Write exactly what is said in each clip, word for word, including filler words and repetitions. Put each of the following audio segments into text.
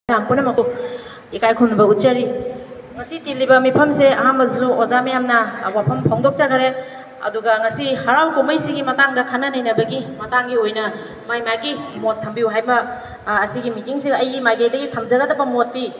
ꯃꯌꯥꯝ ꯄꯨꯝꯅꯃꯛꯄꯨ ꯏꯀꯥꯏ ꯈꯨꯝꯅꯕ ꯎꯠꯆꯔꯤ꯫ ꯉꯁꯤ ꯇꯤꯜꯂꯤꯕ ꯃꯤꯐꯝꯁꯦ ꯑꯍꯥꯟꯕꯁꯨ ꯑꯣꯖꯥ ꯃꯌꯥꯝꯅ ꯋꯥꯐꯝ ꯐꯣꯡꯗꯣꯛꯆꯈꯔꯦ꯫ ꯑꯗꯨꯒ ꯉꯁꯤ ꯍꯔꯥꯎ ꯀꯨꯝꯍꯩꯁꯤꯒꯤ ꯃꯇꯥꯡꯗ ꯈꯟꯅ ꯅꯩꯅꯕꯒꯤ ꯃꯇꯥꯡꯒꯤ ꯑꯣꯏꯅ ꯃꯥꯏ ꯃꯥꯒꯤ ꯃꯣꯠ ꯊꯝꯕꯤꯌꯨ ꯍꯥꯏꯕ, ꯑ, ꯑꯁꯤꯒꯤ ꯃꯤꯇꯤꯡꯁꯤꯒ ꯑꯩꯒꯤ ꯃꯥꯏꯀꯩꯗꯒꯤ ꯊꯝꯖꯒꯗꯕ ꯃꯣꯠꯇꯤ,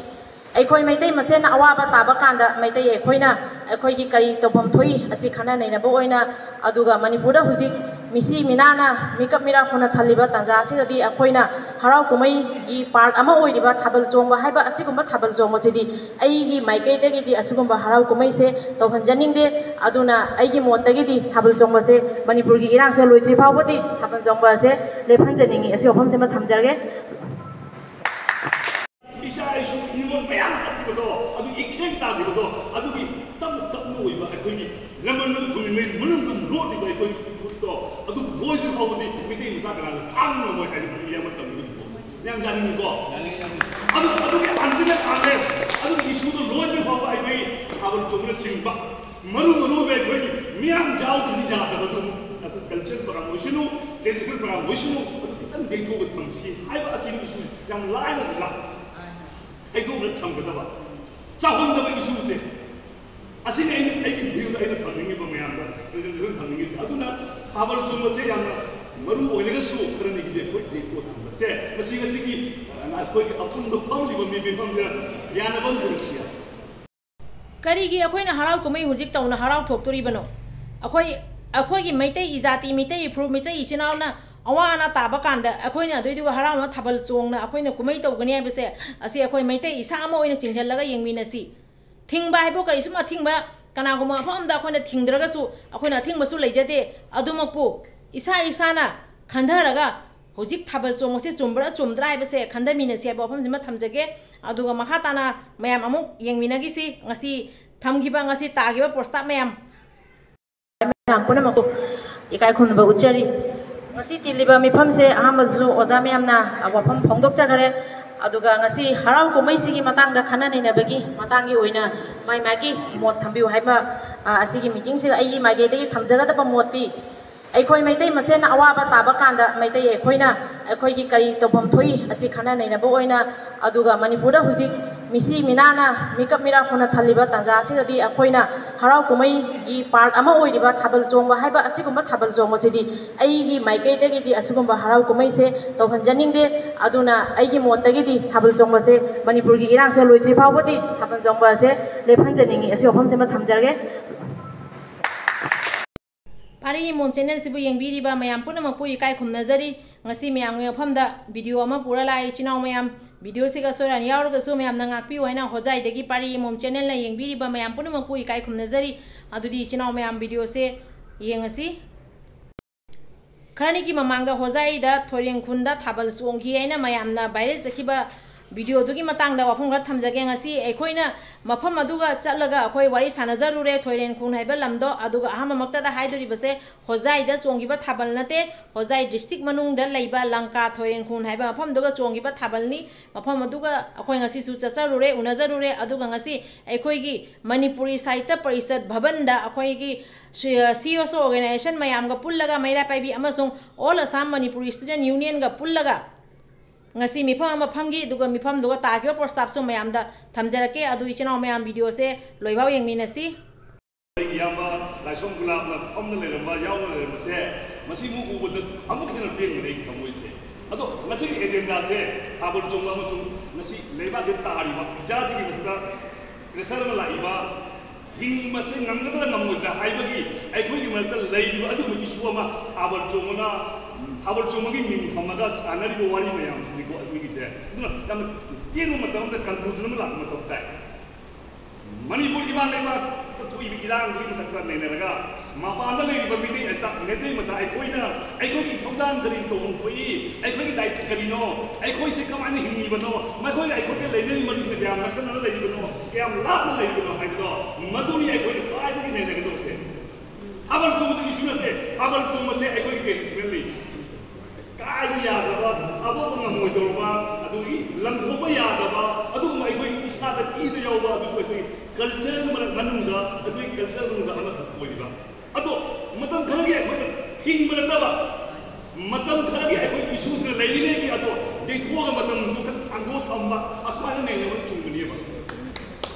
ꯑꯩꯈꯣꯏ ꯃꯩꯇꯩ ꯃꯁꯦꯟꯅ ꯑꯋꯥꯕ ꯇꯥꯕ ꯀꯥꯟꯗ ꯃꯩꯇꯩ ꯑꯩꯈꯣꯏꯅ ꯑꯩꯈꯣꯏꯒꯤ ꯀꯔꯤ ꯇꯧꯐꯝ ꯊꯣꯛꯏ ꯑꯁꯤ ꯈꯟꯅ ꯅꯩꯅꯕ ꯑꯣꯏꯅ, ꯑꯗꯨꯒ ꯃꯅꯤꯄꯨꯔꯗ ꯍꯧꯖꯤꯛ ꯃꯤꯁꯤ ꯃꯤꯅꯥꯅ ꯃꯤꯀꯞ ꯃꯤꯔꯥꯛ ꯍꯣꯟꯅ ꯊꯜꯂꯤꯕ ꯇꯥꯟꯖꯥ ꯑꯁꯤꯗꯗꯤ ꯑꯩꯈꯣꯏꯅ ꯍꯔꯥꯎ ꯀꯨꯝꯍꯩꯒꯤ part ꯑꯃ ꯑꯣꯏꯔꯤꯕ ꯊꯥꯕꯜ ꯆꯣꯡꯕ ꯍꯥꯏꯕ ꯑꯁꯤꯒꯨꯝꯕ ꯊꯥꯕꯜ ꯆꯣꯡꯕꯁꯤꯗꯤ ꯑꯩꯒꯤ ꯃꯥꯏꯀꯩꯗꯒꯤꯗꯤ ꯑꯁꯤꯒꯨꯝꯕ ꯍꯔꯥꯎ ꯀꯨꯝꯍꯩꯁꯦ ꯇꯧꯍꯟꯖꯅꯤꯡꯗꯦ꯫ ꯑꯗꯨꯅ ꯑꯩꯒꯤ ꯃꯣꯠꯇꯒꯤꯗꯤ ꯊꯥꯕꯜ ꯆꯣꯡꯕꯁꯦ ꯃꯅꯤꯄꯨꯔꯒꯤ ꯏꯔꯥꯡꯁꯦ ꯂꯣꯏꯗ꯭ꯔꯤ ꯐꯥꯎꯕꯗꯤ ꯊꯥꯕꯜ ꯆꯣꯡꯕ ꯑꯁꯦ ꯂꯦꯞꯍꯟꯖꯅꯤꯡꯉꯤ꯫ ꯑꯁꯤ ꯋꯥꯐꯝꯁꯤꯃ ꯊꯝꯖꯔꯒꯦ꯫ ꯏꯆꯥ ꯏꯁꯨ ꯏꯃꯣꯟ ꯃꯌꯥꯝ ꯍꯥꯠꯈꯤꯕꯗꯣ, ꯑꯗꯨ ꯏꯈꯦꯡ ꯇꯥꯈꯤꯕꯗꯣ, ꯑꯗꯨꯒꯤ ꯇꯞꯅ ꯇꯞꯅ ꯑꯣꯏꯕ ꯑꯩꯈꯣꯏꯒꯤ ꯂꯃꯟ ꯊꯨꯝꯃꯤꯉꯩ ꯃꯅꯨꯡꯗ ꯂꯣꯠꯂꯤꯕ ꯑꯩꯈꯣꯏꯒꯤ ꯏꯐꯨꯠꯇꯣ ꯑꯗꯨ ꯂꯣꯏꯗ꯭ꯔꯤ ꯐꯥꯎꯕꯗꯤ ꯃꯩꯇꯩ ꯃꯆꯥ ꯀꯅꯥꯅ ꯊꯥꯡ ꯉꯝꯃꯣꯏ ꯍꯥꯏꯅ ꯃꯌꯥꯝ ꯑꯃ ꯇꯝꯕꯤꯕꯗꯨ ꯌꯥꯝ ꯌꯥꯅꯤꯡꯉꯤꯀꯣ꯫ ꯑꯗꯨ, ꯑꯗꯨꯒꯤ ꯑꯟꯇꯤꯅ ꯇꯥꯜꯂꯦ꯫ ꯑꯗꯨꯒꯤ ꯏꯁꯨꯗꯣ ꯂꯣꯏꯗ꯭ꯔꯤ ꯐꯥꯎꯕ ꯑꯩꯈꯣꯏ ꯊꯥꯕꯜ ꯆꯣꯡꯕꯅꯆꯤꯡꯕ ꯃꯔꯨ ꯃꯔꯨ ꯑꯣꯏꯕ ꯑꯩꯈꯣꯏꯒꯤ ꯃꯤꯌꯥꯝ ꯌꯥꯎꯗ꯭ꯔꯗꯤ ꯌꯥꯗꯕ ꯑꯗꯨ, ꯑꯗꯨ culture program ꯑꯣꯏꯁꯅꯨ, traditional program ꯑꯣꯏꯁꯅꯨ, ꯑꯗꯨ ꯈꯤꯇꯪ ꯌꯩꯊꯣꯛꯑꯒ ꯊꯝꯁꯤ ꯍꯥꯏꯕ ꯑꯁꯤꯒꯤ ꯏꯁꯨ ꯌꯥꯝ ꯂꯥꯏꯅ ꯂꯥꯛ ꯍꯩꯗꯣꯛꯅ ꯊꯝꯒꯗꯕ, ꯆꯥꯎꯍꯟꯗꯕ ꯏꯁꯨꯁꯦ꯫ ꯑꯁꯤꯅꯤ ꯑꯩꯅ, ꯑꯩꯒꯤ ꯚꯤꯌꯨꯗ ꯑꯩꯅ ꯊꯝꯅꯤꯡꯉꯤꯕ ꯃꯌꯥꯝꯗ presentation ꯊꯝꯅꯤꯡꯉꯤꯁꯦ꯫ ꯑꯗꯨꯅ ꯊꯥꯕꯜ ꯆꯣꯡꯕꯁꯦ ꯌꯥꯝꯅ ꯃꯔꯨ ꯑꯣꯏꯔꯒꯁꯨ ꯈꯔꯅꯤꯒꯤꯗꯤ ꯑꯩꯈꯣꯏ ꯌꯩꯊꯣꯛꯑ ꯊꯝꯕꯁꯦ, ꯃꯁꯤ ꯉꯁꯤꯒꯤ, ꯑ, ꯑꯩꯈꯣꯏꯒꯤ ꯑꯄꯨꯟꯕ ꯐꯝꯂꯤꯕ ꯃꯤ ꯃꯤꯐꯝꯁꯤꯅ ꯌꯥꯅꯕ ꯑꯃ ꯄꯨꯔꯛꯁꯤ꯫ ꯀꯔꯤꯒꯤ ꯑꯩꯈꯣꯏꯅ ꯍꯔꯥꯎ ꯀꯨꯝꯍꯩ ꯍꯧꯖꯤꯛ ꯇꯧꯅ ꯍꯔꯥꯎ ꯊꯣꯛꯇꯣꯔꯤꯕꯅꯣ? ꯑꯩꯈꯣꯏ, ꯑꯩꯈꯣꯏꯒꯤ ꯃꯩꯇꯩ ꯏꯖꯥꯇꯤ, ꯃꯤꯇꯩ ꯏꯐꯨꯔꯨꯞ, ꯃꯤꯇꯩ ꯏꯆꯤꯟ ꯏꯅꯥꯎꯅ ꯑꯋꯥ ꯑꯅꯥ ꯇꯥꯕ ꯀꯥꯟꯗ ꯑꯩꯈꯣꯏꯅ ꯑꯗꯨꯏꯗꯨꯒ ꯍꯔꯥꯎꯅ ꯊꯥꯕꯜ ꯆꯣꯡꯅ ꯑꯩꯈꯣꯏꯅ ꯀꯨꯝꯍꯩ ꯇꯧꯒꯅꯤ ꯍꯥꯏꯕꯁꯦ, ꯑꯁꯤ ꯑꯩꯈꯣꯏ ꯃꯩꯇꯩ ꯏꯁꯥ ꯑꯃ ꯑꯣꯏꯅ ꯆꯤꯡꯁꯤꯜꯂꯒ ꯌꯦꯡꯃꯤꯟꯅꯁꯤ꯫ ꯊꯤꯡꯕ ꯍꯥꯏꯕꯨ ꯀꯔꯤꯁꯨꯝ ꯑꯊꯤꯡꯕ, ꯀꯅꯥꯒꯨꯝꯕ ꯃꯐꯝ ꯑꯃꯗ ꯑꯩꯈꯣꯏꯅ ꯊꯤꯡꯗ꯭ꯔꯒꯁꯨ ꯑꯩꯈꯣꯏꯅ ꯑꯊꯤꯡꯕꯁꯨ ꯂꯩꯖꯗꯦ꯫ ꯑꯗꯨꯃꯛꯄꯨ ꯏꯁꯥ ꯏꯁꯥꯅ ꯈꯟꯊꯔꯒ ꯍꯧꯖꯤꯛ ꯊꯥꯕꯜ ꯆꯣꯡꯕꯁꯦ ꯆꯨꯝꯕ꯭ꯔꯥ ꯆꯨꯝꯗ꯭ꯔꯥ ꯍꯥꯏꯕꯁꯦ ꯈꯟꯊꯃꯤꯟꯅꯁꯤ ꯍꯥꯏꯕ ꯋꯥꯐꯝꯁꯤꯃ ꯊꯝꯖꯒꯦ꯫ ꯑꯗꯨꯒ ꯃꯈꯥ ꯇꯥꯅ ꯃꯌꯥꯝ ꯑꯃꯨꯛ ꯌꯦꯡꯃꯤꯟꯅꯈꯤꯁꯤ꯫ ꯉꯁꯤ ꯊꯝꯈꯤꯕ, ꯉꯁꯤ ꯇꯥꯈꯤꯕ ꯄ꯭ꯔꯣꯁꯇꯥꯞ ꯃꯌꯥꯝ꯫ ꯃꯌꯥꯝ ꯄꯨꯝꯅꯃꯛꯄꯨ ꯏꯀꯥꯏ ꯈꯨꯝꯅꯕ ꯎꯠꯆꯔꯤ꯫ ꯉꯁꯤ ꯇꯤꯜꯂꯤꯕ ꯃꯤꯐꯝꯁꯦ ꯑꯍꯥꯟꯕꯁꯨ ꯑꯣꯖꯥ ꯃꯌꯥꯝꯅ ꯋꯥꯐꯝ ꯐꯣꯡꯗꯣꯛꯆꯈꯔꯦ꯫ ꯑꯗꯨꯒ ꯉꯁꯤ ꯍꯔꯥꯎ ꯀꯨꯝꯍꯩꯁꯤꯒꯤ ꯃꯇꯥꯡꯗ ꯈꯟꯅ ꯅꯩꯅꯕꯒꯤ ꯃꯇꯥꯡꯒꯤ ꯑꯣꯏꯅ ꯃꯥꯏ ꯃꯥꯒꯤ ꯃꯣꯠ ꯊꯝꯕꯤꯌꯨ ꯍꯥꯏꯕ, ꯑ, ꯑꯁꯤꯒꯤ ꯃꯤꯇꯤꯡꯁꯤꯗ ꯑꯩꯒꯤ ꯃꯥꯏꯀꯩꯗꯒꯤ ꯊꯝꯖꯒꯗꯕ ꯃꯣꯠꯇꯤ, ꯑꯩꯈꯣꯏ ꯃꯩꯇꯩ ꯃꯁꯦꯟꯅ ꯑꯋꯥꯕ ꯇꯥꯕ ꯀꯥꯟꯗ ꯃꯩꯇꯩ ꯑꯩꯈꯣꯏꯅ ꯑꯩꯈꯣꯏꯒꯤ ꯀꯔꯤ ꯇꯧꯐꯝ ꯊꯣꯛꯏ ꯑꯁꯤ ꯈꯟꯅ ꯅꯩꯅꯕ ꯑꯣꯏꯅ, ꯑꯗꯨꯒ ꯃꯅꯤꯄꯨꯔꯗ ꯍꯧꯖꯤꯛ ꯃꯤꯁꯤ ꯃꯤꯅꯥꯅ ꯃꯤꯀꯞ ꯃꯤꯔꯥꯛ ꯍꯣꯟꯅ ꯊꯜꯂꯤꯕ ꯇꯥꯟꯖꯥ ꯑꯁꯤꯗꯗꯤ ꯑꯩꯈꯣꯏꯅ ꯍꯔꯥꯎ ꯀꯨꯝꯍꯩꯒꯤ ꯄꯥꯔꯠ ꯑꯃ ꯑꯣꯏꯔꯤꯕ ꯊꯥꯕꯜ ꯆꯣꯡꯕ ꯍꯥꯏꯕ ꯑꯁꯤꯒꯨꯝꯕ ꯊꯥꯕꯜ ꯆꯣꯡꯕꯁꯤꯗꯤ ꯑꯩꯒꯤ ꯃꯥꯏꯀꯩꯗꯒꯤꯗꯤ ꯑꯁꯤꯒꯨꯝꯕ ꯍꯔꯥꯎ ꯀꯨꯝꯍꯩꯁꯦ ꯇꯧꯍꯟꯖꯅꯤꯡꯗꯦ꯫ ꯑꯗꯨꯅ ꯑꯩꯒꯤ ꯃꯣꯠꯇꯒꯤꯗꯤ ꯊꯥꯕꯜ ꯆꯣꯡꯕꯁꯦ, ꯃꯅꯤꯄꯨꯔꯒꯤ ꯏꯔꯥꯡꯁꯦ ꯂꯣꯏꯗ꯭ꯔꯤ ꯐꯥꯎꯕꯗꯤ ꯊꯥꯕꯜ ꯆꯣꯡꯕ ꯑꯁꯦ ꯂꯦꯞꯍꯟꯖꯅꯤꯡꯉꯤ꯫ ꯑꯁꯤ ꯋꯥꯐꯝꯁꯤꯃ ꯊꯝꯖꯔꯒꯦ꯫ ꯄꯥꯔꯤ ꯏꯃꯣꯝ ꯆꯦꯅꯦꯜꯁꯤꯕꯨ ꯌꯦꯡꯕꯤꯔꯤꯕ ꯃꯌꯥꯝ ꯄꯨꯝꯅꯃꯛꯄꯨ ꯏꯀꯥꯏ ꯈꯨꯝꯅꯖꯔꯤ꯫ ꯉꯁꯤ ꯃꯌꯥꯝꯒꯤ ꯃꯐꯝꯗ ꯚꯤꯗꯤꯑꯣ ꯑꯃ ꯄꯨꯔ ꯂꯥꯛꯏ ꯏꯆꯤꯟ ꯏꯅꯥꯎ ꯃꯌꯥꯝ꯫ ꯚꯤꯗꯤꯑꯣꯁꯤꯒ ꯑꯁꯣꯏ ꯑꯔꯥꯟ ꯌꯥꯎꯔꯒꯁꯨ ꯃꯌꯥꯝꯅ ꯉꯥꯛꯄꯤꯌꯨ ꯍꯥꯏꯅ ꯍꯣꯖꯥꯏꯗꯒꯤ ꯄꯥꯔꯤ ꯏꯃꯣꯝ ꯆꯦꯅꯦꯜꯅ ꯌꯦꯡꯕꯤꯔꯤꯕ ꯃꯌꯥꯝ ꯄꯨꯝꯅꯃꯛꯄꯨ ꯏꯀꯥꯏ ꯈꯨꯝꯅꯖꯔꯤ꯫ ꯑꯗꯨꯗꯤ ꯏꯆꯤꯟ ꯏꯅꯥꯎ ꯃꯌꯥꯝ, ꯚꯤꯗꯤꯑꯣꯁꯦ ꯌꯦꯡꯉꯁꯤ꯫ ꯈꯔꯅꯤꯒꯤ ꯃꯃꯥꯡꯗ ꯍꯣꯖꯥꯏꯗ ꯊꯣꯏꯔꯦꯟ ꯈꯨꯟꯗ ꯊꯥꯕꯜ ꯆꯣꯡꯈꯤ ꯍꯥꯏꯅ ꯃꯌꯥꯝꯅ ꯚꯥꯏꯔꯦꯜ ꯆꯠꯈꯤꯕ ꯚꯤꯗꯤꯑꯣꯗꯨꯒꯤ ꯃꯇꯥꯡꯗ ꯋꯥꯐꯝ ꯈꯔ ꯊꯝꯖꯒꯦ꯫ ꯉꯁꯤ ꯑꯩꯈꯣꯏꯅ ꯃꯐꯝ ꯑꯗꯨꯒ ꯆꯠꯂꯒ ꯑꯩꯈꯣꯏ ꯋꯥꯔꯤ ꯁꯥꯟꯅꯖꯔꯨꯔꯦ, ꯊꯣꯏꯔꯦꯟ ꯈꯨꯟ ꯍꯥꯏꯕ ꯂꯝꯗꯣ꯫ ꯑꯗꯨꯒ ꯑꯍꯥꯟꯕꯃꯛꯇꯗ ꯍꯥꯏꯗꯣꯔꯤꯕꯁꯦ ꯍꯣꯖꯥꯏꯗ ꯆꯣꯡꯈꯤꯕ ꯊꯥꯕꯜ ꯅꯠꯇꯦ, ꯍꯣꯖꯥꯏ ꯗꯤꯁꯇ꯭ꯔꯤꯛ ꯃꯅꯨꯡꯗ ꯂꯩꯕ ꯂꯪꯀꯥ ꯊꯣꯏꯔꯦꯟ ꯈꯨꯟ ꯍꯥꯏꯕ ꯃꯐꯝꯗꯨꯒ ꯆꯣꯡꯈꯤꯕ ꯊꯥꯕꯜꯅꯤ꯫ ꯃꯐꯝ ꯑꯗꯨꯒ ꯑꯩꯈꯣꯏ ꯉꯁꯤꯁꯨ ꯆꯠꯆꯔꯨꯔꯦ, ꯎꯅꯖꯔꯨꯔꯦ꯫ ꯑꯗꯨꯒ ꯉꯁꯤ ꯑꯩꯈꯣꯏꯒꯤ ꯃꯅꯤꯄꯨꯔꯤ ꯁꯥꯍꯤꯇ꯭ꯌ ꯄꯔꯤꯁꯠ ꯚꯕꯟꯗ ꯑꯩꯈꯣꯏꯒꯤ ꯁꯤ ꯑꯦꯁ ꯑꯣ ꯑꯣꯔꯒꯅꯥꯏꯖꯦꯁꯟ ꯃꯌꯥꯝꯒ ꯄꯨꯜꯂꯒ, ꯃꯩꯔꯥ ꯄꯥꯏꯕꯤ ꯑꯃꯁꯨꯡ ꯑꯣꯜ ꯑꯁꯥꯝ ꯃꯅꯤꯄꯨꯔꯤ ꯁ꯭ꯇꯨꯗꯦꯟ ꯌꯨꯅꯤꯌꯟꯒ ꯄꯨꯜꯂꯒ ꯉꯁꯤ ꯃꯤꯐꯝ ꯑꯃ ꯐꯝꯈꯤ꯫ ꯑꯗꯨꯒ ꯃꯤꯐꯝꯗꯨꯒ ꯇꯥꯈꯤꯕ ꯄ꯭ꯔꯣꯁꯇꯥꯞꯁꯨ ꯃꯌꯥꯝꯗ ꯊꯝꯖꯔꯛꯀꯦ꯫ ꯑꯗꯨ ꯏꯆꯤꯟ ꯏꯅꯥꯎ ꯃꯌꯥꯝ, ꯚꯤꯗꯤꯑꯣꯁꯦ ꯂꯣꯏꯐꯥꯎ ꯌꯦꯡꯃꯤꯟꯅꯁꯤ꯫ ꯑꯩꯒꯤ ꯏꯌꯥꯝꯕ ꯂꯥꯏꯁ꯭ꯔꯝ ꯒꯨꯂꯥꯞꯅ ꯐꯝꯅ ꯂꯩꯔꯝꯕ, ꯌꯥꯎꯅ ꯂꯩꯔꯝꯕꯁꯦ, ꯃꯁꯤ ꯑꯃꯨꯛ ꯎꯕꯗ ꯑꯃꯨꯛ ꯍꯦꯟꯅ ꯄꯦꯟꯕꯅꯦ ꯑꯩꯒꯤ ꯊꯃꯣꯏꯁꯦ꯫ ꯑꯗꯣ ꯉꯁꯤꯒꯤ ꯑꯦꯖꯦꯟꯗꯥꯁꯦ ꯊꯥꯕꯜ ꯆꯣꯡꯕ ꯑꯃꯁꯨꯡ ꯉꯁꯤ ꯂꯩꯕꯥꯛꯁꯤꯗ ꯇꯥꯔꯤꯕ ꯏꯆꯥꯁꯤꯡꯒꯤ ꯃꯊꯛꯇ ꯄ꯭ꯔꯦꯁꯔ ꯑꯃ ꯂꯥꯛꯏꯕ, ꯍꯤꯡꯕꯁꯦ ꯉꯝꯒꯗ꯭ꯔꯥ ꯉꯝꯃꯣꯏꯗ꯭ꯔꯥ ꯍꯥꯏꯕꯒꯤ ꯑꯩꯈꯣꯏꯒꯤ ꯃꯔꯛꯇ ꯂꯩꯔꯤꯕ ꯑꯗꯨꯒꯨꯝꯕ ꯏꯁꯨ ꯑꯃ ꯊꯥꯕꯜ ꯆꯣꯡꯕꯅ, ꯊꯥꯕꯜ ꯆꯣꯡꯕꯒꯤ ꯃꯤꯡ ꯊꯝꯃꯒ ꯁꯥꯟꯅꯔꯤꯕ ꯋꯥꯔꯤ ꯃꯌꯥꯝꯁꯤꯅꯤꯀꯣ ꯑꯩꯈꯣꯏꯒꯤꯁꯦ꯫ ꯑꯗꯨꯅ ꯌꯥꯝꯅ ꯇꯦꯟꯕ ꯃꯇꯝ ꯑꯃꯗ ꯀꯟꯀ꯭ꯂꯨꯖꯟ ꯑꯃ ꯂꯥꯛꯄ ꯃꯊꯧ ꯇꯥꯏ꯫ ꯃꯅꯤꯄꯨꯔ ꯏꯃꯥ ꯂꯩꯕꯥꯛꯇ ꯊꯣꯛꯏꯕ ꯏꯔꯥꯡꯗꯨꯒꯤ ꯃꯊꯛꯇ ꯅꯩꯅꯔꯒ ꯃꯄꯥꯟꯗ ꯂꯩꯔꯤꯕ ꯃꯤꯇꯩ ꯃꯆꯥ, ꯃꯩꯇꯩ ꯃꯆꯥ ꯑꯩꯈꯣꯏꯅ ꯑꯩꯈꯣꯏꯒꯤ ꯏꯊꯧꯗꯥꯡ ꯀꯔꯤ ꯇꯧꯐꯝ ꯊꯣꯛꯏ, ꯑꯩꯈꯣꯏꯒꯤ ꯗꯥꯏꯇ ꯀꯔꯤꯅꯣ, ꯑꯩꯈꯣꯏꯁꯦ ꯀꯃꯥꯏꯅ ꯍꯤꯡꯉꯤꯕꯅꯣ, ꯃꯈꯣꯏꯒ ꯑꯩꯈꯣꯏꯒ ꯂꯩꯅꯔꯤꯕ ꯃꯔꯤꯁꯤꯅ ꯀꯌꯥꯝ ꯅꯛꯁꯟꯅꯅ ꯂꯩꯔꯤꯕꯅꯣ, ꯀꯌꯥꯝ ꯂꯥꯞꯅ ꯂꯩꯔꯤꯕꯅꯣ ꯍꯥꯏꯕꯗꯣ, ꯃꯗꯨꯅꯤ ꯑꯩꯈꯣꯏꯅ ꯈ꯭ꯋꯥꯏꯗꯒꯤ ꯅꯩꯅꯒꯗꯧꯕꯁꯦ꯫ ꯊꯥꯕꯜ ꯆꯣꯡꯕꯗ ꯏꯁꯨ ꯅꯠꯇꯦ, ꯊꯥꯕꯜ ꯆꯣꯡꯕꯁꯦ ꯑꯩꯈꯣꯏꯒꯤ ꯇ꯭ꯔꯦꯗꯤꯁꯅꯦꯜꯅꯤ꯫ ꯀꯥꯏꯕ ꯌꯥꯗꯕ, ꯊꯥꯗꯣꯛꯄ ꯉꯝꯃꯣꯏꯗꯧꯕ, ꯑꯗꯨꯒꯤ ꯂꯪꯊꯣꯛꯄ ꯌꯥꯗꯕ, ꯑꯗꯨꯒꯨꯝꯕ ꯑꯩꯈꯣꯏꯒꯤ ꯏꯁꯥꯗ ꯏꯗ ꯌꯥꯎꯕ, ꯑꯗꯨꯁꯨ ꯑꯩꯈꯣꯏꯒꯤ ꯀꯜꯆꯔ ꯃꯅꯨꯡꯗ, ꯑꯩꯈꯣꯏꯒꯤ ꯀꯜꯆꯔ ꯃꯅꯨꯡꯗ ꯑꯃꯈꯛ ꯑꯣꯏꯔꯤꯕ꯫ ꯑꯗꯣ ꯃꯇꯝ ꯈꯔꯒꯤ ꯑꯩꯈꯣꯏꯅ ꯊꯤꯡꯕ ꯅꯠꯇꯕ, ꯃꯇꯝ ꯈꯔꯒꯤ ꯑꯩꯈꯣꯏ ꯏꯁꯨꯁꯤꯅ ꯂꯩꯔꯤꯉꯩꯒꯤ ꯑꯗꯣ ꯌꯩꯊꯣꯛꯑꯒ ꯃꯇꯝꯗꯨ ꯈꯔ ꯁꯥꯡꯗꯣꯛꯑ ꯊꯝꯕ, ꯑꯁꯨꯃꯥꯏꯅ ꯅꯩꯅꯕꯅ ꯆꯨꯝꯒꯅꯦꯕ꯫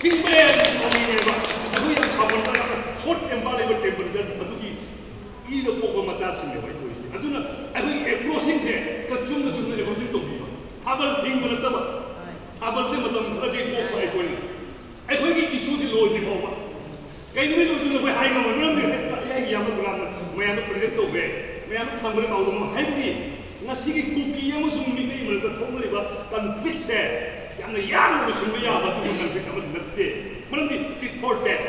ꯊꯤꯡꯕ ꯌꯥꯏ, ꯁꯥꯎꯅꯤꯡꯉꯦꯕ꯫ ꯑꯩꯈꯣꯏ ꯌꯥꯝ ꯁꯥꯎꯒꯟꯕ, ꯌꯥꯝꯅ ꯁꯣꯔꯠ ꯇꯦꯝꯄꯔ ꯂꯩꯕ ꯇꯦꯝꯄꯔꯦꯆꯔ ꯑꯗꯨꯒꯤ ꯏꯗ ꯄꯣꯛꯄ ꯃꯆꯥꯁꯤꯡꯅꯦꯕ ꯑꯩꯈꯣꯏꯁꯦ꯫ ꯑꯗꯨꯅ ꯑꯩꯈꯣꯏꯒꯤ ꯑꯦꯄ꯭ꯔꯣꯆꯤꯡꯁꯦ ꯈꯔ ꯆꯨꯝꯅ ꯆꯨꯝꯅ ꯑꯦꯄ꯭ꯔꯣꯆꯤꯡ ꯇꯧꯕꯤꯕ꯫ ꯊꯥꯕꯜ ꯊꯤꯡꯕ ꯅꯠꯇꯕ, ꯊꯥꯕꯜꯁꯦ ꯃꯇꯝ ꯈꯔ ꯌꯩꯊꯣꯛꯄ ꯑꯩꯈꯣꯏꯅ꯫ ꯑꯩꯈꯣꯏꯒꯤ ꯏꯁꯨꯁꯤ ꯂꯣꯏꯗ꯭ꯔꯤ ꯐꯥꯎꯕ꯫ ꯀꯩꯗꯧꯕꯩ ꯂꯣꯏꯗꯣꯏꯅꯣ ꯑꯩꯈꯣꯏ ꯍꯥꯏ ꯉꯝꯃꯣꯏ꯫ ꯃꯔꯝꯗꯤ ꯑꯩ, ꯑꯩꯒꯤ ꯏꯌꯥꯝꯕ ꯒꯨꯂꯥꯝꯅ ꯃꯌꯥꯝꯗ ꯄ꯭ꯔꯖꯦꯟ ꯇꯧꯈ꯭ꯔꯦ, ꯃꯌꯥꯝꯗ ꯊꯝꯈ꯭ꯔꯦ ꯄꯥꯎꯗꯝꯃꯣ꯫ ꯍꯥꯏꯕꯗꯤ ꯉꯁꯤꯒꯤ ꯀꯨꯀꯤ ꯑꯃꯁꯨꯡ ꯃꯤꯇꯩ ꯃꯔꯛꯇ ꯊꯣꯛꯅꯔꯤꯕ ꯀꯟꯐ꯭ꯂꯤꯛꯁꯦ ꯌꯥꯝꯅ ꯌꯥꯡꯅ ꯂꯣꯏꯁꯤꯟꯕ ꯌꯥꯕ ꯑꯗꯨꯒꯨꯝꯕ ꯀꯟꯐ꯭ꯂꯤꯛ ꯑꯃꯗꯤ ꯅꯠꯇꯦ꯫ ꯃꯔꯝꯗꯤ tit for tat꯫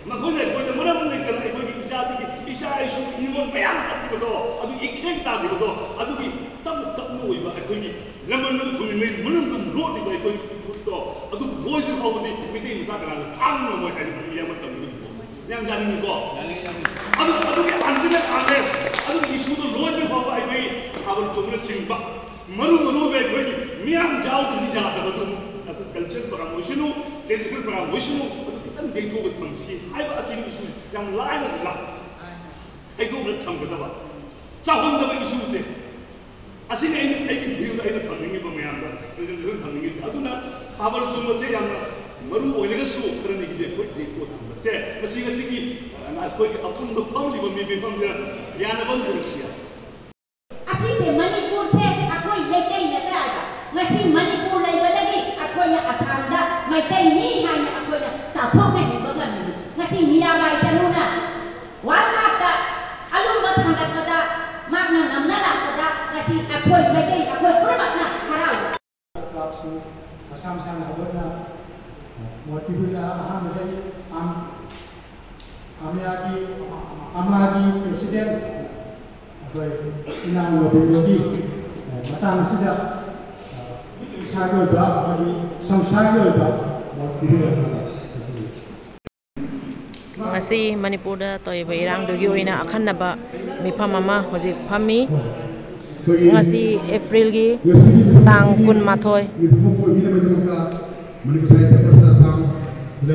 ꯃꯈꯣꯏꯅ ꯑꯩꯈꯣꯏꯗ ꯃꯔꯝ ꯂꯩꯇꯅ ꯑꯩꯈꯣꯏꯒꯤ ꯏꯆꯥꯗꯒꯤ ꯏꯆꯥ ꯏꯁꯨ ꯏꯃꯣꯟ ꯃꯌꯥꯝ ꯍꯥꯠꯈꯤꯕꯗꯣ, ꯑꯗꯨ ꯏꯈꯦꯡ ꯇꯥꯈꯤꯕꯗꯣ, ꯑꯗꯨꯒꯤ ꯇꯞꯅ ꯇꯞꯅ ꯑꯣꯏꯕ ꯑꯩꯈꯣꯏꯒꯤ ꯂꯃꯟ ꯑꯃ ꯊꯨꯡꯂꯤꯉꯩ ꯃꯅꯨꯡꯗ ꯂꯣꯠꯂꯤꯕ ꯑꯩꯈꯣꯏꯒꯤ ꯏꯊꯨꯠꯇꯣ ꯑꯗꯨ ꯂꯣꯏꯗ꯭ꯔꯤ ꯐꯥꯎꯕꯗꯤ ꯃꯩꯇꯩ ꯃꯆꯥ ꯀꯅꯥꯅ ꯊꯥꯡ ꯉꯝꯃꯣꯏ ꯍꯥꯏꯅ ꯍꯥꯏꯕ ꯌꯥꯝꯅ ꯇꯝꯕꯤꯕꯗꯨ ꯌꯥꯝ ꯌꯥꯅꯤꯡꯉꯤꯀꯣ꯫ ꯑꯗꯨ, ꯑꯗꯨꯒꯤ ꯑꯟꯇꯤꯅꯦꯠ ꯑꯥꯔꯅꯦꯠ ꯑꯗꯨꯒꯤ ꯏꯁꯨꯗꯣ ꯂꯣꯏꯗ꯭ꯔꯤ ꯐꯥꯎꯕ ꯑꯩꯈꯣꯏ ꯊꯥꯕꯜ ꯆꯣꯡꯕꯅꯆꯤꯡꯕ ꯃꯔꯨ ꯃꯔꯨ ꯑꯣꯏꯕ ꯑꯩꯈꯣꯏꯒꯤ ꯃꯤꯌꯥꯝ ꯌꯥꯎꯗ꯭ꯔꯗꯤ ꯌꯥꯗꯕ ꯑꯗꯨ, ꯑꯗꯨ ꯀꯜꯆꯔ ꯄ꯭ꯔꯣꯒ꯭ꯔꯥꯝ ꯑꯣꯏꯁꯅꯨ, ꯇ꯭ꯔꯦꯗꯤꯁꯅꯦꯜ ꯄ꯭ꯔꯣꯒ꯭ꯔꯥꯝ ꯑꯣꯏꯁꯅꯨ, ꯑꯗꯨ ꯈꯤꯇꯪ ꯌꯩꯊꯣꯛꯑꯒ ꯊꯝꯁꯤ ꯍꯥꯏꯕ ꯑꯁꯤꯒꯤ ꯏꯁꯨ ꯌꯥꯝ ꯂꯥꯏꯅ ꯂꯥꯛ ꯊꯩꯗꯣꯛꯅ ꯊꯝꯒꯗꯕ, ꯆꯥꯎꯍꯟꯗꯕ ꯏꯁꯨꯁꯦ꯫ ꯑꯁꯤꯅꯤ ꯑꯩꯅ, ꯑꯩꯒꯤ ꯚ꯭ꯌꯨꯗ ꯑꯩꯅ ꯊꯝꯅꯤꯡꯉꯤꯕ ꯃꯌꯥꯝꯗ ꯄ꯭ꯔꯖꯦꯟꯇꯦꯁꯟ ꯊꯝꯅꯤꯡꯉꯤꯁꯦ꯫ ꯑꯗꯨꯅ ꯊꯥꯕꯜ ꯆꯣꯡꯕꯁꯦ ꯌꯥꯝꯅ ꯃꯔꯨ ꯑꯣꯏꯔꯒꯁꯨ ꯈꯔꯅꯤꯒꯤꯗꯤ ꯑꯩꯈꯣꯏ ꯌꯩꯊꯣꯛꯑ ꯊꯝꯕꯁꯦ, ꯃꯁꯤ ꯉꯁꯤꯒꯤ, ꯑ, ꯑꯩꯈꯣꯏꯒꯤ ꯑꯄꯨꯟꯕ ꯐꯝꯂꯤꯕ ꯃꯤ ꯃꯤꯐꯝꯁꯤꯅ ꯌꯥꯅꯕ ꯑꯃ ꯄꯨꯔꯛꯁꯤ ꯍꯥꯏ꯫ ꯑꯁꯤꯁꯦ ꯃꯅꯤꯄꯨꯔꯁꯦ ꯑꯩꯈꯣꯏ ꯃꯩꯇꯩ ꯅꯠꯇ꯭ꯔꯥ ꯍꯥꯏꯕ? ꯉꯁꯤ ꯃꯅꯤꯄꯨꯔ ꯂꯩꯕꯗꯒꯤ ꯑꯩꯈꯣꯏꯅ ꯑꯁꯥꯝꯗ ꯃꯩꯇꯩꯅꯤ ꯍꯥꯏꯅ ꯑꯩꯈꯣꯏꯅ ꯆꯥꯊꯣꯛꯅ ꯍꯤꯡꯕ ꯉꯝꯃꯤꯅꯤ꯫ ꯉꯁꯤ ꯃꯤꯔꯥꯕꯥꯏ ꯆꯅꯨꯅ ꯋꯥꯔꯜ ꯀꯞꯇ ꯑꯂꯨꯝꯕ ꯊꯥꯡꯒꯠꯄꯗ ꯃꯍꯥꯛꯅ ꯉꯝꯅ ꯂꯥꯛꯄꯗ ꯉꯁꯤ ꯑꯩꯈꯣꯏ ꯃꯩꯇꯩ ꯑꯩꯈꯣꯏ ꯄꯨꯝꯅꯃꯛꯅ ꯍꯔꯥꯎꯏ꯫ ꯀ꯭ꯂꯕꯁꯤꯡ ꯃꯁꯥ ꯃꯁꯥꯅ ꯍꯧꯒꯠꯅ ꯃꯣꯇꯤꯚꯦꯠ ꯑꯍꯥꯟꯕꯗꯒꯤ ꯑꯥꯝ-, ꯑꯃꯌꯥꯒꯤ, ꯑꯃꯥꯒꯤ ꯄ꯭ꯔꯦꯁꯤꯗꯦꯟ ꯑꯩꯈꯣꯏ ꯏꯅꯥꯎ ꯅꯣꯕꯦꯜꯒꯤ ꯃꯇꯥꯡ ꯑꯁꯤꯗ ꯏꯁꯥꯒꯤ ꯑꯣꯏꯕ ꯑꯃꯗꯤ ꯁꯪꯁꯊꯥꯒꯤ ꯑꯣꯏꯕ ꯃꯣꯇꯤꯚꯦꯠ ꯑꯃ ꯂꯩ꯫ ꯉꯁꯤ ꯃꯅꯤꯄꯨꯔꯗ ꯇꯧꯔꯤꯕ ꯏꯔꯥꯡꯗꯨꯒꯤ ꯑꯣꯏꯅ ꯑꯈꯟꯅꯕ ꯃꯤꯐꯝ ꯑꯃ ꯍꯧꯖꯤꯛ ꯐꯝꯃꯤ꯫ ꯉꯁꯤ ꯑꯦꯄ꯭ꯔꯤꯜꯒꯤ ꯇꯥꯡ ꯀꯨꯟꯃꯥꯊꯣꯏ,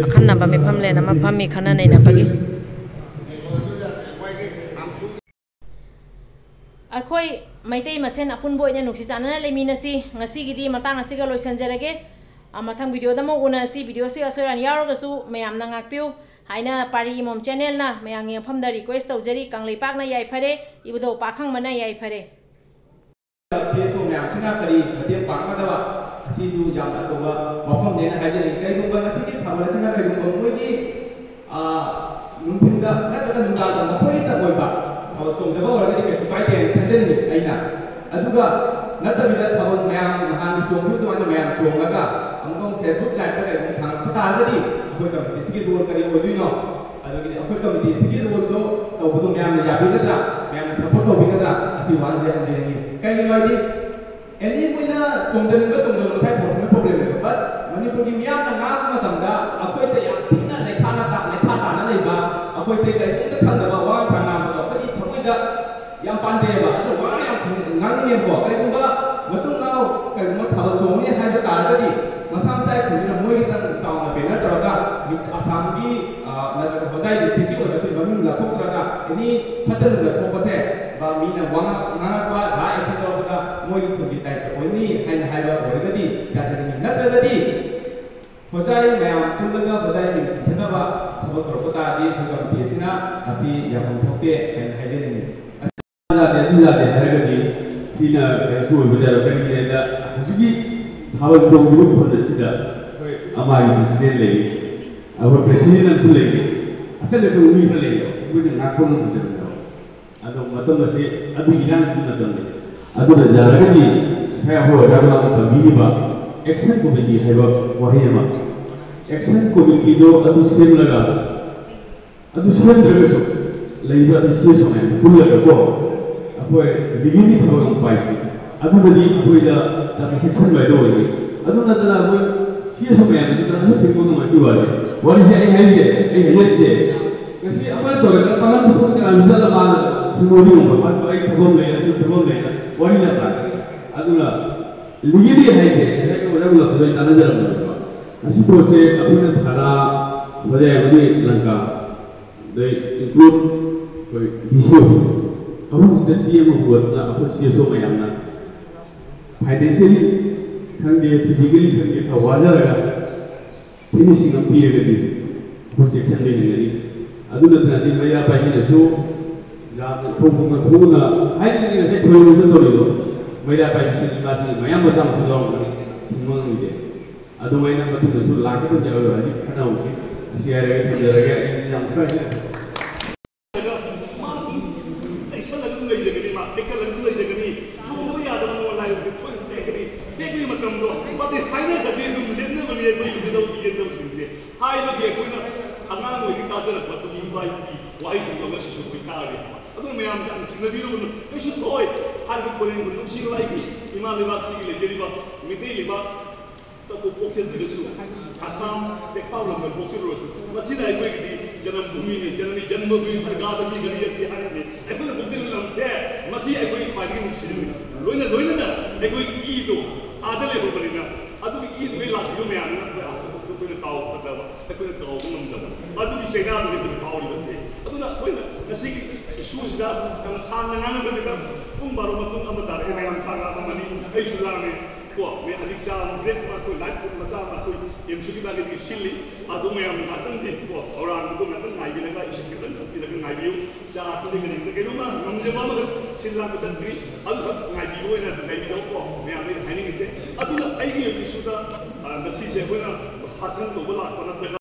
ꯑꯈꯟꯅꯕ ꯃꯤꯐꯝꯂꯦꯟ ꯑꯃ ꯐꯝꯃꯤ ꯈꯟꯅ ꯅꯩꯅꯕꯒꯤ꯫ ꯑꯩꯈꯣꯏ ꯃꯩꯇꯩ ꯃꯁꯦꯟ ꯑꯄꯨꯟꯕ ꯑꯣꯏꯅ ꯅꯨꯡꯁꯤ ꯆꯥꯟꯅꯅ ꯂꯩꯃꯤꯟꯅꯁꯤ꯫ ꯉꯁꯤꯒꯤꯗꯤ ꯃꯇꯥꯡ ꯑꯁꯤꯒ ꯂꯣꯏꯁꯤꯟꯖꯔꯒꯦ꯫ ꯑ, ꯃꯊꯪ ꯚꯤꯗꯤꯑꯣꯗ ꯑꯃꯨꯛ ꯎꯅꯁꯤ꯫ ꯚꯤꯗꯤꯑꯣꯁꯤ ꯑꯁꯣꯏ ꯑꯔꯥꯟ ꯌꯥꯎꯔꯒꯁꯨ ꯃꯌꯥꯝꯅ ꯉꯥꯛꯄꯤꯌꯨ ꯍꯥꯏꯅ ꯄꯥꯔꯤ ꯏꯃꯣꯝ ꯆꯦꯅꯦꯜꯅ ꯃꯌꯥꯝꯒꯤ ꯃꯐꯝꯗ ꯔꯤꯀ꯭ꯋꯦꯁ ꯇꯧꯖꯔꯤ꯫ ꯀꯪꯂꯩꯄꯥꯛꯅ ꯌꯥꯏꯐꯔꯦ, ꯏꯕꯨꯙꯧ ꯄꯥꯈꯪꯕꯅ ꯌꯥꯏꯐꯔꯦ꯫ ꯁꯤ ꯑꯦꯁ ꯑꯣ ꯃꯌꯥꯝꯁꯤꯅ ꯀꯔꯤ ꯃꯇꯦꯡ ꯄꯥꯡꯒꯗꯕ, ꯑꯁꯤꯁꯨ ꯌꯥꯝꯅ ꯑꯆꯧꯕ ꯋꯥꯐꯝꯅꯦꯅ ꯍꯥꯏꯖꯅꯤꯡꯉꯤ꯫ ꯀꯔꯤꯒꯨꯝꯕ ꯉꯁꯤꯒꯤ ꯊꯥꯕꯜ ꯑꯁꯤꯅ ꯀꯔꯤꯒꯨꯝꯕ ꯃꯣꯏꯒꯤ, ꯑꯥ, ꯅꯨꯡꯊꯤꯜꯗ ꯅꯠꯇ꯭ꯔꯒ ꯅꯨꯡꯗꯥꯡꯗ ꯃꯈꯣꯏꯒꯤꯇ ꯑꯣꯏꯕ ꯊꯥꯕꯜ ꯆꯣꯡꯖꯕ ꯑꯣꯏꯔꯒꯗꯤ ꯀꯩꯁꯨ ꯀꯥꯏꯗꯦꯅ ꯈꯟꯖꯅꯤꯡꯉꯤ ꯑꯩꯅ꯫ ꯑꯗꯨꯒ ꯅꯠꯇꯕꯤꯗ ꯊꯥꯕꯜ ꯃꯌꯥꯝ ꯅꯍꯥꯟ ꯆꯣꯡꯈꯤꯕ ꯑꯗꯨꯃꯥꯏꯅ ꯃꯌꯥꯝ ꯆꯣꯡꯉꯒ ꯑꯃꯨꯛꯇꯪ Facebook live ꯇ ꯀꯩꯒꯨꯝꯕ ꯊꯥꯡꯒꯠꯄ ꯇꯥꯔꯒꯗꯤ ꯑꯩꯈꯣꯏ ꯀꯃꯤꯇꯤꯁꯤꯒꯤ ꯔꯣꯜ ꯀꯔꯤ ꯑꯣꯏꯗꯣꯏꯅꯣ? ꯑꯗꯨꯒꯤꯗꯤ ꯑꯩꯈꯣꯏ ꯀꯃꯤꯇꯤꯁꯤꯒꯤ ꯔꯣꯜꯗꯣ ꯇꯧꯕꯗꯣ ꯃꯌꯥꯝꯅ ꯌꯥꯕꯤꯒꯗ꯭ꯔꯥ, ꯃꯌꯥꯝꯅ ꯁꯄꯣꯔꯠ ꯇꯧꯕꯤꯒꯗ꯭ꯔꯥ, ꯑꯁꯤ ꯋꯥꯍꯪꯁꯦ ꯍꯪꯖꯅꯤꯡꯉꯤ꯫ ꯀꯩꯒꯤꯅꯣ ꯍꯥꯏꯗꯤ ꯑꯦꯅꯤ ꯃꯣꯏꯅ ꯆꯣꯡꯖꯅꯤꯡꯕ ꯆꯣꯡꯖꯕ ꯃꯁꯥꯏ ꯄꯣꯁꯤꯅ ꯄ꯭ꯔꯣꯕ꯭ꯂꯦꯝ ꯂꯩꯕ, ꯕꯠ ꯃꯅꯤꯄꯨꯔꯒꯤ ꯃꯤꯌꯥꯝꯅ ꯉꯥꯡꯕ ꯃꯇꯝꯗ ꯑꯩꯈꯣꯏꯁꯦ ꯌꯥꯝ ꯊꯤꯅ ꯂꯩꯈꯥ ꯂꯩꯈꯥ ꯇꯥꯅ ꯂꯩꯕ, ꯑꯩꯈꯣꯏꯁꯦ ꯀꯔꯤꯒꯨꯝꯕ ꯈꯪꯗꯕ ꯋꯥ ꯉꯥꯡ ꯉꯥꯡꯕꯗꯣ ꯑꯩꯈꯣꯏꯒꯤ ꯊꯃꯣꯏꯗ ꯌꯥꯝ ꯄꯥꯟꯖꯩꯌꯦꯕ꯫ ꯑꯗꯣ ꯋꯥ ꯌꯥꯝ ꯉꯥꯡꯅꯤꯡꯉꯦꯕꯀꯣ꯫ ꯀꯔꯤꯒꯨꯝꯕ ꯃꯇꯨꯡꯅꯥꯎ ꯀꯔꯤꯒꯨꯝꯕ ꯊꯥꯕꯜ ꯆꯣꯡꯉꯦ ꯍꯥꯏꯕ ꯇꯥꯔꯒꯗꯤ ꯃꯁꯥ ꯃꯁꯥꯒꯤ ꯈꯨꯟꯗꯨꯅ ꯃꯣꯏꯒꯤꯗꯪ ꯆꯥꯎꯅ ꯕꯦꯅꯔ ꯇꯧꯔꯒ ꯑꯁꯥꯝꯒꯤ, ꯑ, ꯅꯠꯇ꯭ꯔꯒ ꯍꯣꯖꯥꯏ ꯗꯤꯁꯇ꯭ꯔꯤꯛꯀꯤ ꯑꯣꯏꯕꯁꯤꯡ ꯃꯃꯤꯡ ꯂꯥꯊꯣꯛꯇ꯭ꯔꯒ ꯑꯦꯅꯤ ꯐꯠꯇ ꯅꯨꯡꯗ ꯊꯣꯛꯄꯁꯦ ꯕ ꯃꯤꯅ ꯋꯥ ꯉꯥꯡ-, ꯉꯥꯡꯉꯛꯄ ꯔꯥꯏꯠ ꯑꯦꯛꯁꯟ ꯂꯧꯔꯛꯄꯗ ꯃꯣꯏꯒꯤ ꯈꯨꯟꯒꯤ ꯇꯥꯏꯞꯇ ꯑꯣꯏꯅꯤ ꯍꯥꯏꯅ ꯍꯥꯏꯕ ꯑꯣꯏꯔꯒꯗꯤ ꯌꯥꯖꯅꯤꯡꯉꯤ꯫ ꯅꯠꯇ꯭ꯔꯒꯗꯤ ꯍꯣꯖꯥꯏ ꯃꯌꯥꯝ ꯄꯨꯜꯂꯒ ꯍꯣꯖꯥꯏ ꯃꯤꯡ ꯆꯤꯟꯊꯅꯕ ꯊꯕꯛ ꯇꯧꯔꯛꯄ ꯇꯥꯔꯗꯤ ꯑꯩꯈꯣꯏ ꯀꯃꯤꯇꯤ ꯑꯁꯤꯅ ꯑꯁꯤ ꯌꯥꯐꯝ ꯊꯣꯛꯇꯦ ꯍꯥꯏꯅ ꯍꯥꯏꯖꯅꯤꯡꯉꯤ꯫ ꯌꯥꯗꯦ, ꯑꯗꯨ ꯌꯥꯗꯦ ꯍꯥꯏꯔꯒꯗꯤ ꯁꯤꯅ ꯀꯩꯁꯨ ꯑꯣꯏꯕ ꯌꯥꯔꯣꯏ꯫ ꯀꯔꯤꯒꯤꯅꯣ ꯍꯥꯏꯗ ꯍꯧꯖꯤꯛꯀꯤ ꯊꯥꯕꯜ ꯆꯣꯡꯕꯒꯤ ꯃꯐꯝ ꯑꯁꯤꯗ ꯑꯩꯈꯣꯏ ꯑꯃꯥꯏꯒꯤ ꯄ꯭ꯔꯦꯁꯤꯗꯦꯟ ꯂꯩꯔꯤ, ꯑꯩꯈꯣꯏ ꯄ꯭ꯔꯦꯁꯤꯗꯦꯟ ꯑꯃꯁꯨ ꯂꯩꯔꯤ꯫ ꯑꯆꯪ ꯑꯆꯪꯕ ꯃꯤ ꯈꯔ ꯂꯩꯌꯦꯕ, ꯑꯩꯈꯣꯏꯅ ꯉꯥꯛꯄ ꯉꯝꯗꯕꯅꯦꯕ꯫ ꯑꯗꯣ ꯃꯇꯝ ꯑꯁꯤ ꯑꯗꯨꯒꯤ ꯏꯔꯥꯡꯒꯤ ꯃꯇꯝꯅꯤ꯫ ꯑꯗꯨꯅ ꯌꯥꯔꯒꯗꯤ ꯉꯁꯥꯏ ꯑꯩꯈꯣꯏ ꯑꯣꯖꯥ ꯒꯨꯂꯥꯝꯅ ꯄꯟꯕꯤꯈꯤꯕ ꯑꯦꯛꯁꯟ ꯀꯣꯃꯤꯇꯤ ꯍꯥꯏꯕ ꯋꯥꯍꯩ ꯑꯃ, ꯑꯦꯛꯁꯟ ꯀꯣꯃꯤꯇꯤꯗꯣ ꯑꯗꯨ ꯁꯦꯝꯂꯒ ꯑꯗꯨ ꯁꯦꯝꯗ꯭ꯔꯒꯁꯨ ꯂꯩꯔꯤꯕ ꯑꯩꯈꯣꯏ ꯁꯤ ꯑꯦꯁ ꯑꯣ ꯃꯌꯥꯝ ꯄꯨꯜꯂꯒꯀꯣ ꯑꯩꯈꯣꯏ ꯂꯤꯒꯦꯜꯒꯤ ꯊꯕꯛ ꯑꯃ ꯄꯥꯏꯁꯤ꯫ ꯑꯗꯨꯅꯗꯤ ꯑꯩꯈꯣꯏꯗ ꯌꯥꯝꯅ ꯆꯦꯛꯁꯤꯟꯕ ꯍꯥꯏꯗꯣ ꯑꯣꯏꯒꯅꯤ꯫ ꯑꯗꯨ ꯅꯠꯇꯅ ꯑꯩꯈꯣꯏ ꯁꯤ ꯑꯦꯁ ꯑꯣ ꯃꯌꯥꯝꯅꯁꯨ ꯀꯅꯥꯁꯨ ꯊꯤꯡꯕ ꯉꯝꯃꯣꯏ ꯁꯤ ꯋꯥꯁꯦ꯫ ꯋꯥꯔꯤꯁꯦ ꯑꯩ ꯍꯥꯏꯁꯦ, ꯑꯩ ꯍꯥꯏꯖꯔꯤꯁꯦ, ꯉꯁꯤ ꯑꯃꯅ ꯇꯧꯔꯒ ꯄꯥꯡꯒꯜ ꯄꯨꯊꯣꯛꯄ ꯀꯅꯥꯁꯨ ꯆꯠꯂ ꯃꯥꯅ ꯊꯤꯡꯕꯗꯤ ꯉꯝꯃꯣꯏ꯫ ꯃꯥꯁꯨ ꯑꯩ ꯊꯕꯛ ꯑꯃ ꯂꯩ, ꯑꯩꯁꯨ ꯊꯕꯛ ꯑꯃ ꯂꯩꯅ ꯋꯥꯔꯤ ꯂꯥꯛꯀꯅꯤ꯫ ꯑꯗꯨꯅ ꯂꯤꯒꯦꯜꯂꯤ ꯍꯥꯏꯁꯦ ꯉꯁꯥꯏꯒꯤ ꯑꯣꯖꯥ ꯒꯨꯂꯥꯞꯇꯁꯨ ꯑꯩ ꯇꯥꯟꯅꯖꯔꯝꯕꯅꯦꯕ꯫ ꯃꯁꯤ ꯄꯣꯠꯁꯦ ꯑꯩꯈꯣꯏꯅ ꯊꯥꯅꯥ, ꯍꯣꯖꯥꯏ ꯑꯃꯗꯤ ꯂꯪꯀꯥ, ꯑꯗꯩ ꯏꯟꯀ꯭ꯂꯨꯗ ꯑꯩꯈꯣꯏ ꯗꯤ ꯁꯤ ꯑꯣꯐꯤꯁ, ꯃꯐꯝꯁꯤꯗ ꯆꯦ ꯑꯃ ꯄꯨꯔꯛꯇꯅ ꯑꯩꯈꯣꯏ ꯁꯤ ꯑꯦꯁ ꯑꯣ ꯃꯌꯥꯝꯅ ꯐꯥꯏꯅꯥꯟꯁꯤꯌꯦꯜꯂꯤ ꯈꯪꯗꯦ, ꯐꯤꯖꯤꯀꯦꯜꯂꯤ ꯈꯪꯗꯦ, ꯈꯔ ꯋꯥꯖꯔꯒ ꯐꯤꯅꯤꯁꯤꯡ ꯑꯃ ꯄꯤꯔꯒꯗꯤ ꯑꯩꯈꯣꯏ ꯆꯦꯛꯁꯤꯟꯕ ꯍꯦꯟꯒꯅꯤ꯫ ꯑꯗꯨ ꯅꯠꯇ꯭ꯔꯗꯤ ꯃꯩꯔꯥ ꯄꯥꯏꯕꯤꯅꯁꯨ ꯌꯥꯝꯅ ꯊꯧꯕ ꯊꯧꯅ ꯍꯥꯏꯗꯤ ꯉꯁꯥꯏ ꯊꯣꯏꯕꯗ ꯇꯧꯔꯤꯗꯣ ꯃꯩꯔꯥ ꯄꯥꯏꯕꯤꯁꯤꯡ ꯏꯃꯥꯁꯤꯡ ꯃꯌꯥꯝ ꯃꯆꯥ ꯃꯁꯨ ꯌꯥꯎꯔꯝꯒꯅꯤ, ꯊꯤꯡꯕ ꯉꯝꯗꯦ꯫ ꯑꯗꯨꯃꯥꯏꯅ ꯃꯇꯨꯡꯗꯁꯨ ꯂꯥꯛꯀꯗꯕ ꯌꯥꯎꯔꯣꯏ꯫ ꯍꯧꯖꯤꯛ ꯈꯟꯅꯍꯧꯁꯤ꯫ ꯑꯁꯤ ꯍꯥꯏꯔꯒ ꯊꯝꯖꯔꯒꯦ꯫ ꯑꯩ ꯌꯥꯝ ꯈꯔ ꯃꯥꯅ ꯑꯗꯨꯝ ꯇꯩꯁꯜꯂꯒ ꯑꯗꯨꯝ ꯂꯩꯖꯒꯅꯤ, ꯃꯥ ꯊꯦꯛꯆꯜꯂꯒ ꯑꯗꯨꯝ ꯂꯩꯖꯒꯅꯤ꯫ ꯆꯨꯝꯗꯕ ꯌꯥꯗꯕ ꯃꯉꯣꯟ ꯂꯥꯏꯕꯛꯁꯦ ꯊꯣꯛꯏ ꯊꯦꯛꯀꯅꯤ꯫ ꯊꯦꯛꯄꯒꯤ ꯃꯇꯝꯗꯣ ꯃꯥꯗꯤ ꯍꯥꯏꯅꯈ꯭ꯔꯗꯤ ꯑꯗꯨꯝ ꯂꯦꯞꯅꯕꯅꯤ ꯑꯩꯈꯣꯏ ꯏꯕꯨꯙꯧ ꯏꯕꯦꯟꯗꯧꯁꯤꯡꯁꯦ꯫ ꯍꯥꯏꯕꯒꯤ ꯑꯩꯈꯣꯏꯅ ꯑꯉꯥꯡ ꯑꯣꯏꯔꯤ ꯇꯥꯖꯔꯛꯄ ꯑꯗꯨꯒꯤ ꯏꯄꯥ ꯏꯄꯨꯒꯤ ꯋꯥꯍꯩꯁꯤꯡꯗꯣ ꯉꯁꯤꯁꯨ ꯑꯩꯈꯣꯏ ꯇꯥꯔꯦ꯫ ꯑꯗꯨꯅ ꯃꯌꯥꯝ ꯌꯥꯝ ꯆꯤꯡꯅꯕꯤꯔꯨꯒꯅꯨ, ꯀꯩꯁꯨ ꯊꯣꯛꯑꯣꯏ꯫ ꯍꯥꯏꯔꯤꯕ ꯊꯧꯔꯦꯟꯕꯨ ꯅꯨꯡꯁꯤꯕ ꯑꯩꯒꯤ ꯏꯃꯥ ꯂꯩꯕꯥꯛꯁꯤꯒꯤ ꯂꯩꯖꯔꯤꯕ ꯃꯩꯇꯩ ꯂꯩꯕꯥꯛ ꯇꯕꯨ ꯄꯣꯛꯆꯗ꯭ꯔꯒꯁꯨ, ꯑꯁꯥꯝ ꯇꯦꯛꯊꯥꯎ ꯂꯝꯗꯝ ꯄꯣꯛꯆꯔꯨꯔꯁꯨ, ꯃꯁꯤꯅ ꯑꯩꯈꯣꯏꯒꯤꯗꯤ ꯖꯅꯝ ꯚꯨꯃꯤꯅꯤ, ꯖꯅꯅꯤ ꯖꯟꯃ ꯚꯨꯃꯤ ꯁꯔꯒꯥꯗ ꯃꯤ ꯒꯔꯤ ꯑꯁꯤ ꯍꯥꯏꯔꯤꯕꯅꯤ꯫ ꯑꯩꯈꯣꯏꯅ ꯄꯣꯛꯆꯔꯤꯕ ꯂꯝꯁꯦ, ꯃꯁꯤ ꯑꯩꯈꯣꯏ ꯈ꯭ꯋꯥꯏꯗꯒꯤ ꯅꯨꯡꯁꯤꯔꯤꯕꯅꯤ꯫ ꯂꯣꯏꯅ ꯂꯣꯏꯅꯅ ꯑꯩꯈꯣꯏꯒꯤ ꯏꯗꯣ ꯑꯥꯗ ꯂꯩꯍꯧꯕꯅꯤꯅ, ꯑꯗꯨꯒꯤ ꯏꯗꯨꯒꯤ ꯂꯥꯛꯈꯤꯕ ꯃꯌꯥꯝꯗꯨꯅ ꯑꯩꯈꯣꯏ ꯑꯥꯗ ꯑꯩꯈꯣꯏꯅ ꯀꯥꯎꯕ ꯐꯠꯇꯕ, ꯑꯩꯈꯣꯏꯅ ꯀꯥꯎꯕ ꯉꯝꯗꯕ, ꯑꯗꯨꯒꯤ ꯆꯩꯅꯥꯗꯨꯅꯤ ꯑꯩꯈꯣꯏꯅ ꯐꯥꯎꯔꯤꯕꯁꯦ꯫ ꯑꯗꯨꯅ ꯑꯩꯈꯣꯏꯅ ꯉꯁꯤꯒꯤ ꯏꯁꯨꯁꯤꯗ ꯌꯥꯝꯅ ꯁꯥꯡꯅ ꯉꯥꯡꯅꯗꯕꯤꯗ, ꯄꯨꯡ ꯕꯥꯔꯣ ꯃꯇꯨꯡ ꯑꯃ ꯇꯥꯔꯛꯑꯦ, ꯃꯌꯥꯝ ꯆꯥꯛ ꯂꯥꯝꯃꯝꯃꯅꯤ, ꯑꯩꯁꯨ ꯂꯥꯝꯃꯦ꯫ ꯀꯣ, ꯃꯤ ꯍꯧꯖꯤꯛ ꯆꯥ ꯑꯃ, ꯕ꯭ꯔꯦꯛ ꯑꯃ, ꯑꯩꯈꯣꯏ ꯂꯥꯏꯐ ꯐꯨꯗ ꯃꯆꯥ ꯑꯃ ꯑꯩꯈꯣꯏ ꯑꯦꯝꯁꯨꯒꯤ ꯃꯥꯏꯀꯩꯗꯒꯤ ꯁꯤꯜꯂꯤ꯫ ꯑꯗꯨ ꯃꯌꯥꯝ ꯉꯥꯛꯇꯪꯗꯤ, ꯀꯣ, ꯊꯧꯔꯥꯡꯒꯤꯗꯣ ꯉꯥꯛꯇꯪ ꯉꯥꯏꯕꯤꯔꯒ, ꯏꯁꯤꯡ ꯈꯤꯇꯪ ꯊꯛꯄꯤꯔꯒ ꯉꯥꯏꯕꯤꯌꯨ꯫ ꯆꯥ ꯈꯪꯗꯦ, ꯀꯔꯤꯝꯇ ꯀꯩꯅꯣꯝꯃ ꯉꯝꯖꯕ ꯑꯃꯈꯛ ꯁꯤꯜ ꯂꯥꯡꯕ ꯆꯠꯇ꯭ꯔꯤ, ꯑꯗꯨꯈꯛ ꯉꯥꯏꯕꯤꯕ ꯑꯣꯏꯅ ꯉꯥꯏꯕꯤꯔꯛꯎꯀꯣ, ꯃꯌꯥꯝꯗ ꯑꯩꯅ ꯍꯥꯏꯅꯤꯡꯉꯤꯁꯦ꯫ ꯑꯗꯨꯅ ꯑꯩꯒꯤ ꯑꯣꯏꯕ ꯏꯁꯨꯗ, ꯑ, ꯉꯁꯤꯁꯦ ꯑꯩꯈꯣꯏꯅ ꯍꯥꯁꯟ ꯇꯧꯕ ꯂꯥꯛꯄ ꯅꯠꯇ꯭ꯔꯒ